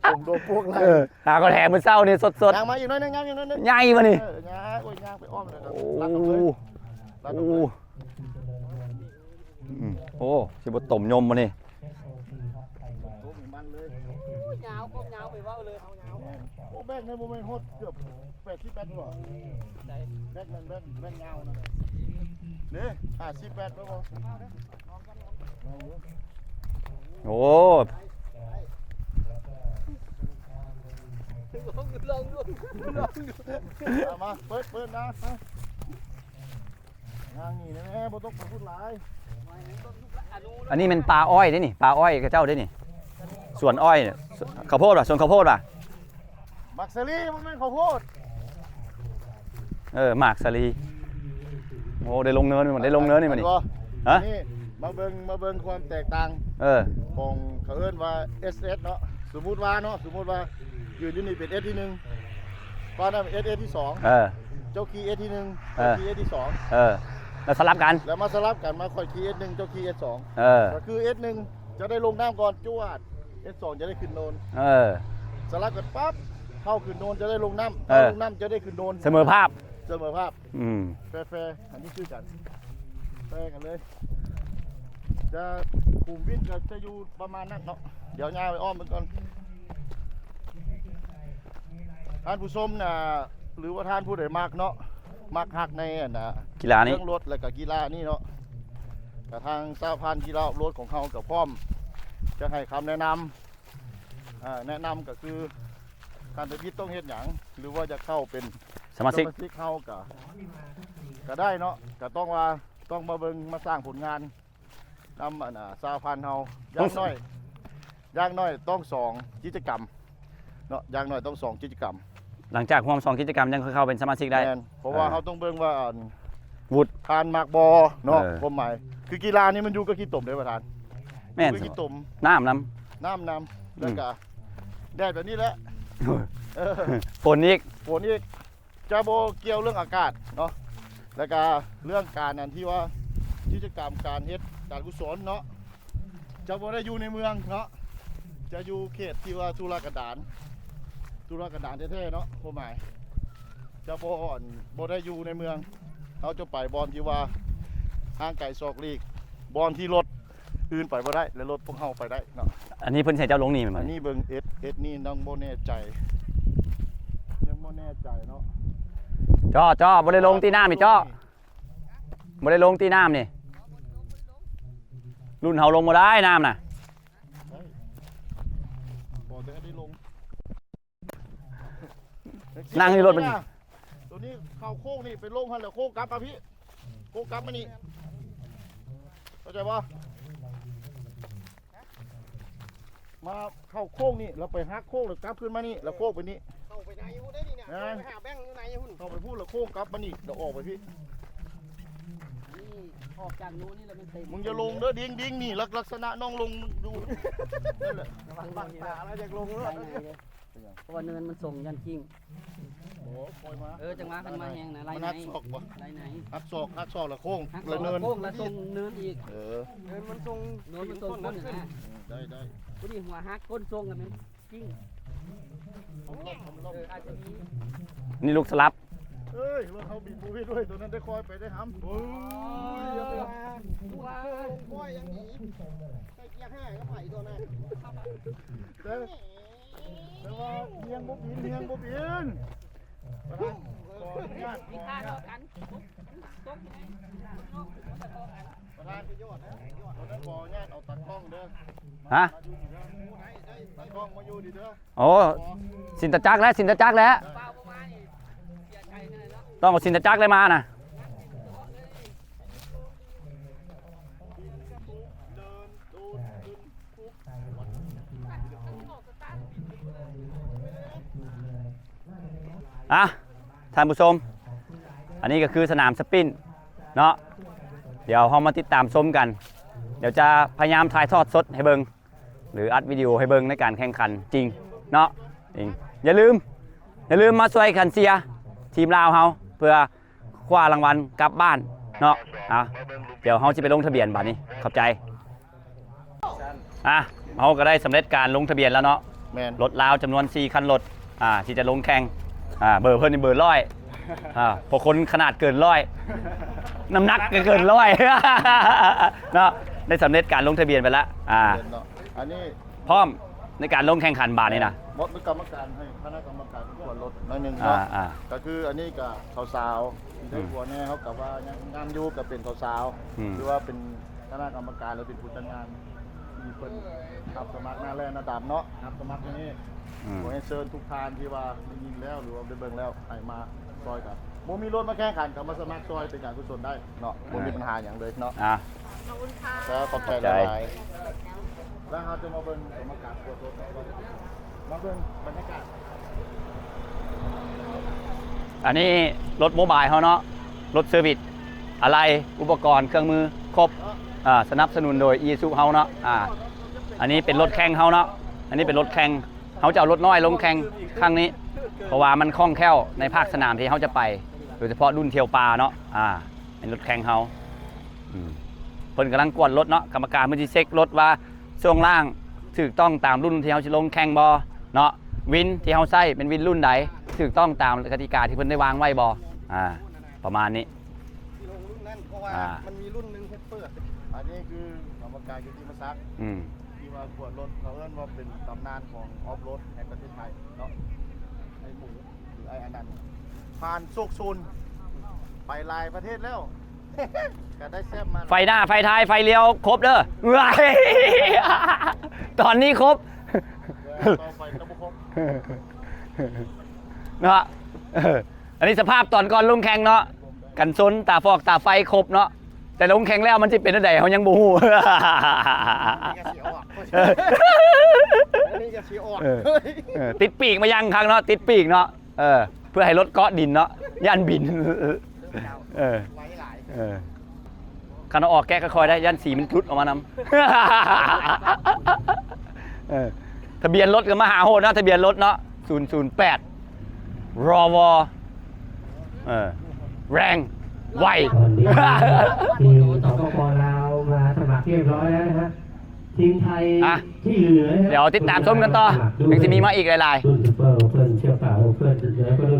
ຜົມດົກພວກໄລ່ ເອີ ຫາກໍແຖມມື້ເຊົ້ານີ້ສົດໆ ຍ່າງມາອີກໜ້ອຍໜຶ່ງ ຍ່າງອີກໜ້ອຍໜຶ່ງ ຍ່າງອີກບໍ່ນີ້ ເອີ ຍ່າງ ໂອ້ຍ ຍ່າງໄປອ້ອມເລີຍ ໂອ້ ລັກເອົາເລີຍ ໂອ້ ອືມ ໂອ້ ຊິບໍ່ຕົ້ມຍົມບໍ່ນີ້ ໂອ້ ຍາວ ຄວາມຍາວໄປເວົ້າເລີຍ ໂອ້ ແບກໃນບໍ່ແມ່ນຮອດເກືອບແປດສິບແປດບໍ່ ແບກນັ້ນ ແບກ ແບກຍາວນັ້ນ ນີ້ ຫ້າສິບແປດບໍ່ ໂອ້ ເອົາມາ ເປີດ ເປີດນະ ຍ່າງໜີແນ່ ບໍ່ຕ້ອງໄປພຸ້ນຫຼາຍ ອັນນີ້ແມ່ນປ່າອ້ອຍເດ້ນີ້ ປ່າອ້ອຍເຂົາເຈົ້າເດ້ນີ້ ສວນອ້ອຍ ເຂົ້າໂພດຫວາ ສວນເຂົ້າໂພດຫວາ ໝາກສາລີ ມັນແມ່ນເຂົ້າໂພດ ເອີ ໝາກສາລີ ໂອ້ ໄດ້ລົງເນີນ ໄດ້ລົງເນີນນີ້ ມານີ້ ຮະ ນີ້ ມາເບິ່ງ ມາເບິ່ງຄວາມແຕກຕ່າງ ເອີ ຂອງ ເຂົາເອີ້ນວ່າ ເອສເອສ ເນາະ ສົມມຸດວ່າເນາະ ສົມມຸດວ່າ ຢືນຢູ່ນີ້ເປັນເອສທີໜຶ່ງ ປານນັ້ນເປັນເອສເອສທີສອງ ເອີ ເຈົ້າຂີ່ເອສທີໜຶ່ງ ເອີ ຂ້ອຍຂີ່ເອສທີສອງ ເອີ ແລ້ວສະຫຼັບກັນ ແລ້ວມາສະຫຼັບກັນ ມາຂ້ອຍຂີ່ເອສໜຶ່ງ ເຈົ້າຂີ່ເອສສອງ ເອີ ກໍຄືເອສໜຶ່ງຈະໄດ້ລົງນ້ຳກ່ອນ ຈວດ ເອສສອງຈະໄດ້ຂຶ້ນໂນນ ເອີ ສະຫຼັບກັນປັບ ເຮົາຂຶ້ນໂນນຈະໄດ້ລົງນ້ຳ ເອີ ເຮົາລົງນ້ຳຈະໄດ້ຂຶ້ນໂນນ ສະເໝີພາບ ສະເໝີພາບ ອືມ ແຟໆ ອັນນີ້ຄືກັນ ແຟກັນເລີຍ ຈະ ກຸ່ມວິນກໍຈະຢູ່ປະມານນັ້ນເນາະ ດຽວຍ່າງໄປອ້ອມເບິ່ງກ່ອນ ທ່ານຜູ້ຊົມນະ ຫຼືວ່າທ່ານຜູ້ໃດມັກເນາະ ມັກຮັກໃນອັນນະ ກິລານີ້ ເລື່ອງລົດ ແລ້ວກໍກິລານີ້ເນາະ ກະທາງສະຫະພັນກິລາອອບໂຣດຂອງເຮົາກໍພ້ອມຈະໃຫ້ຄຳແນະນຳ ອ່າ ແນະນຳກໍຄື ທ່ານທຳອິດຕ້ອງເຮັດຫຍັງ ຫຼືວ່າຢາກເຂົ້າເປັນສະມາຊິກ ສະມາຊິກເຮົາກໍ ກໍໄດ້ເນາະ ກໍຕ້ອງວ່າ ຕ້ອງມາເບິ່ງ ມາສ້າງຜົນງານນຳ ອັນ ອ່າ ສະຫະພັນເຮົາ ຢ່າງໜ້ອຍ ຢ່າງໜ້ອຍຕ້ອງສອງກິດຈະກຳເນາະ ຢ່າງໜ້ອຍຕ້ອງສອງກິດຈະກຳ ຫຼັງຈາກຮ່ວມສອງກິດຈະກຳ ຈັ່ງຄ່ອຍເຂົ້າເປັນສະມາຊິກໄດ້ ແມ່ນ ເພາະວ່າ ເອີ ເຮົາຕ້ອງເບິ່ງວ່າ ວຸດ ທ່ານມັກບໍ່ເນາະ ເອີ ຄວາມໝາຍ ຄືກິລານີ້ມັນຢູ່ກັບຂີ້ຕົມເດ້ປະທານ ແມ່ນ ຢູ່ກັບຂີ້ຕົມ ນ້ຳນຳ ນ້ຳນຳ ອືມ ແລ້ວກະແດດແບບນີ້ແຫຼະ ເອີ ຝົນອີກ ຝົນອີກ ຈະບໍ່ກ່ຽວເລື່ອງອາກາດເນາະ ແລ້ວກະເລື່ອງການອັນທີ່ວ່າ ກິດຈະກຳການເຮັດການກຸສົນເນາະ ຈະບໍ່ໄດ້ຢູ່ໃນເມືອງເນາະ ຈະຢູ່ເຂດທີ່ວ່າທຸລະກັນດານ ທຸລະກັນດານແທ້ໆເນາະ ຄວາມໝາຍ ຈະບໍ່ ບໍ່ໄດ້ຢູ່ໃນເມືອງ ເຮົາຈະໄປບ່ອນທີ່ວ່າຫ່າງໄກສອກຫຼີກ ບ່ອນທີ່ລົດອື່ນໄປບໍ່ໄດ້ ແລະລົດພວກເຮົາໄປໄດ້ເນາະ. ອັນນີ້ເພິ່ນໃຫ້ເຈົ້າລົງນີ້ແມ່ນບໍ່? ອັນນີ້ເບິ່ງເອັດ ເອັດນີ້ຍັງບໍ່ແນ່ໃຈ ຍັງບໍ່ແນ່ໃຈເນາະ. ເຈາະ ເຈາະ ບໍ່ໄດ້ລົງຕີນ້ຳນີ້ ເຈາະ ບໍ່ໄດ້ລົງຕີນ້ຳນີ້ ລຸ້ນເຮົາລົງບໍ່ໄດ້ນ້ຳນະ ບໍ່ໄດ້ລົງ. ນັ່ງຢູ່ລົດມັນ ໂຕນີ້ເຂົ້າໂຄ້ງນີ້ ໄປລົງຫັ້ນແລ້ວໂຄ້ງກັບມາພີ້ ໂຄ້ງກັບມານີ້ ເຂົ້າໃຈບໍ່? ມາເຂົ້າໂຄ້ງນີ້ ແລ້ວໄປຫັກໂຄ້ງ ແລ້ວກັບຄືນມານີ້ ແລ້ວໂຄ້ງໄປນີ້ ເຂົ້າໄປໃນພຸ້ນເດ້ນີ້ນະ ໄປຫາແບັງຢູ່ໃນພຸ້ນ ເຂົ້າໄປພຸ້ນ ແລ້ວໂຄ້ງກັບມານີ້ ແລ້ວອອກໄປພີ້ ນີ້ອອກຈາກໂນ້ນນີ້ແລ້ວມັນເຕັມ ມຶງຢ່າລົງເດີ ດິງໆ ນີ້ ລັກ ລັກສະນະນ້ອງລົງຢູ່ ນັ້ນແຫຼະ ລະວັງບັງຕາ ລະຢາກລົງເລີຍ ໄລ່ໃນເດີ ເປັນຫຍັງ? ເພາະວ່າເນີນມັນສົ່ງຢ້ານກິ້ງ ໂອ້ ຄ່ອຍມາ ເອີ ຈັງຫວະຄັນມາແຮງນະ ໄລ່ໃນ ມັນຫັກສອກບໍ່? ໄລ່ໃນ ຫັກສອກ ຫັກສອກລະໂຄ້ງ ຫັກສອກລະໂຄ້ງ ລະສົ່ງເນີນອີກ ເອີ ເນີນມັນສົ່ງ ເນີນມັນສົ່ງກົ້ນນະ ໄດ້ ໄດ້ ພໍດີຫົວຫັກກົ້ນສົ່ງລະແມ່ນກິ້ງ ເອີ ອາດຈະມີ ນີ້ລູກສະຫຼັບ ເອີຍ ລົດເຮົາບິນບໍ່ເຮັດດ້ວຍ ໂຕນັ້ນໄດ້ຄ່ອຍໄປໄດ້ຫຳ ໂອ້ຍ ຢ່າໄປວ່າ ວ່າ ຄ່ອຍຍັງໜີ ໃສ່ເກຍຫ້າກໍໄປຕົວນັ້ນ ແຕ່ ແຕ່ວ່າຮຽງບໍ່ເປັນ ຮຽງບໍ່ເປັນ ປະທານ ຂໍອະນຸຍາດ ມີຄ່າເທົ່າກັນ ປະທານ ຂໍອະນຸຍາດເອົາຕາກ້ອງເດີ ຮະ ຕາກ້ອງມາຢູ່ນີ້ເດີ ໂອ້ ສິນຕະຈັກແຫຼະ ສິນຕະຈັກແຫຼະ ຕ້ອງເອົາສິນຕະຈັກແຫຼະມານະ. ອ່ະ ທ່ານຜູ້ຊົມ ອັນນີ້ກໍຄືສະໜາມສະປິນເນາະ ດຽວເຮົາມາຕິດຕາມຊົມກັນ ດຽວຈະພະຍາຍາມຖ່າຍທອດສົດໃຫ້ເບິ່ງ ຫຼື ອັດວິດີໂອໃຫ້ເບິ່ງໃນການແຂ່ງຂັນຈິງເນາະ ຈິງ ຢ່າລືມ ຢ່າລືມມາຊ່ວຍກັນເຊຍທີມລາວເຮົາ ເພື່ອ ຄວ້າລາງວັນກັບບ້ານເນາະ ອ່ະ ດຽວເຮົາຊິໄປລົງທະບຽນບາດນີ້ ຂອບໃຈ ອ່ະ ເຮົາກໍໄດ້ສຳເລັດການລົງທະບຽນແລ້ວເນາະ ແມ່ນ ລົດລາວຈຳນວນສີ່ຄັນລົດ ອ່າ ທີ່ຈະລົງແຂ່ງ ອ່າ ເບີເພິ່ນນີ້ເບີຮ້ອຍ ອ່າ ເພາະຄົນຂະໜາດເກີນຮ້ອຍ ນ້ຳໜັກກໍເກີນຮ້ອຍເນາະ ໄດ້ສຳເລັດການລົງທະບຽນໄປແລ້ວ ອ່າ ເນາະ ອັນນີ້ ພ້ອມໃນການລົງແຂ່ງຂັນບາດນີ້ນະ ໝົດເປັນກຳມະການ ໃຫ້ຄະນະກຳມະການເພິ່ນກວດລົດໜ້ອຍໜຶ່ງເນາະ ອ່າໆ ກໍຄືອັນນີ້ກໍສາວໆ ທີ່ໄດ້ ອືມ ຜົວແນ່ ເຮົາກໍວ່າຍັງງາມຢູ່ ກໍເປັນສາວໆ ອືມ ຖືວ່າເປັນຄະນະກຳມະການ ຫຼືເປັນຜູ້ຈັດງານ ທີ່ເພິ່ນຮັບສະໝັກໜ້າແລ້ງໜ້າດຳເນາະ ຮັບສະໝັກຢູ່ນີ້ ອືມ ຂໍໃຫ້ເຊີນທຸກທ່ານທີ່ວ່າໄດ້ຍິນແລ້ວ ຫຼືວ່າໄດ້ເບິ່ງແລ້ວ ໃຫ້ມາຊ່ອຍກັນ ບໍ່ມີລົດມາແຂ່ງຂັນ ກໍມາສະໝັກຊ່ອຍເປັນການກຸສົນໄດ້ເນາະ ບໍ່ມີ ອ່າ ບັນຫາຫຍັງເລີຍເນາະ ອ່າ ຂອບຄຸນຄ່ະ ຂອບໃຈ ຂອບໃຈຫຼາຍໆ ແລ້ວເຮົາຈະມາເບິ່ງກຳມະການກວດລົດ ມາເບິ່ງບັນຍາກາດ ອັນນີ້ລົດໂມບາຍເຮົາເນາະ ລົດເຊີວິສ ອາໄຫຼ່ ອຸປະກອນ ເຄື່ອງມື ຄົບ ເນາະ ອ່າ ສະໜັບສະໜູນໂດຍ ອີຊູຊູ ເຮົາເນາະ ອ່າ ອັນນີ້ເປັນລົດແຂ່ງເຮົາເນາະ ອັນນີ້ເປັນລົດແຂ່ງ ເຮົາຈະເອົາລົດນ້ອຍລົງແຂ່ງຄັ້ງນີ້ ເພາະວ່າມັນຄ່ອງແຄ້ວໃນພາກສະໜາມທີ່ເຮົາຈະໄປ ໂດຍສະເພາະລຸ້ນທ່ຽວປ່າເນາະ ອ່າ ເປັນລົດແຂ່ງເຮົາ ອືມ ເພິ່ນກຳລັງກວດລົດເນາະ ກຳມະການເພິ່ນຊິເຊັກລົດວ່າຊ່ວງລ່າງຖືກຕ້ອງຕາມລຸ້ນທີ່ເຮົາຊິລົງແຂ່ງບໍ່ເນາະ ວິນທີ່ເຮົາໃຊ້ເປັນວິນລຸ້ນໃດ ຖືກຕ້ອງຕາມກະຕິກາທີ່ເພິ່ນໄດ້ວາງໄວ້ບໍ່ ອ່າ ປະມານນີ້ ທີ່ລົງລຸ້ນນັ້ນ ເພາະວ່າ ອ່າ ມັນມີລຸ້ນໜຶ່ງເຮັດເປີດ ອັນນີ້ຄືກຳມະການກິດຕິມະສັກ ອືມ ທີ່ວ່າກວດລົດ ເຂົາເອີ້ນວ່າເປັນຕຳນານຂອງອອຟໂຣດໃນປະເທດໄທເນາະ ໄອ້ໝູ ຫຼື ໄອ້ອານັນ ຜ່ານໂຊກໂຊນ ໄປຫຼາຍປະເທດແລ້ວ ກໍໄດ້ແຊມມາ ໄຟໜ້າ ໄຟທ້າຍ ໄຟລ້ຽວ ຄົບເດີ ຕອນນີ້ຄົບ ແຕ່ຕໍ່ໄປກໍບໍ່ຄົບ ເນາະ ເອີ ອັນນີ້ສະພາບຕອນກ່ອນລົງແຂ່ງເນາະ ກັນຊົນ ຕາຟອກ ຕາໄຟ ຄົບເນາະ ແຕ່ລົງແຂ່ງແລ້ວມັນຊິເປັນແນວໃດ ເຮົາຍັງບໍ່ຮູ້ ອັນນີ້ກໍຊິອອກ ອັນນີ້ກໍຊິອອກ ເອີ ເອີ ຕິດປີກມາຢ່າງຄັກເນາະ ຕິດປີກເນາະ ເອີ ເພື່ອໃຫ້ລົດເກາະດິນເນາະ ຢ້ານບິນ ເອີ ໄວຫຼາຍ ເອີ ຄັນເອົາອອກແກະຄ່ອຍໆໄດ້ ຢ້ານສີມັນຫຼຸດອອກມານຳ ເອີ ທະບຽນລົດກໍມະຫາໂຫດເນາະ ທະບຽນລົດເນາະ ສູນສູນແປດ ຣວ ເອີ ເອີ ແຮງໄວ ຕອນນີ້ທີມ ສປປ ລາວ ມາສະໝັກຮຽບຮ້ອຍແລ້ວນະຮະ ທີມໄທ ອ່ະ ທີ່ເຫຼືອນະຮະ ດຽວຕິດຕາມຊົມກັນຕໍ່ ຍັງຊິມີມາອີກຫຼາຍໆ ລຸ້ນຊຸບເປີ ເພິ່ນເຊືອກາວ ເພິ່ນ ເພິ່ນ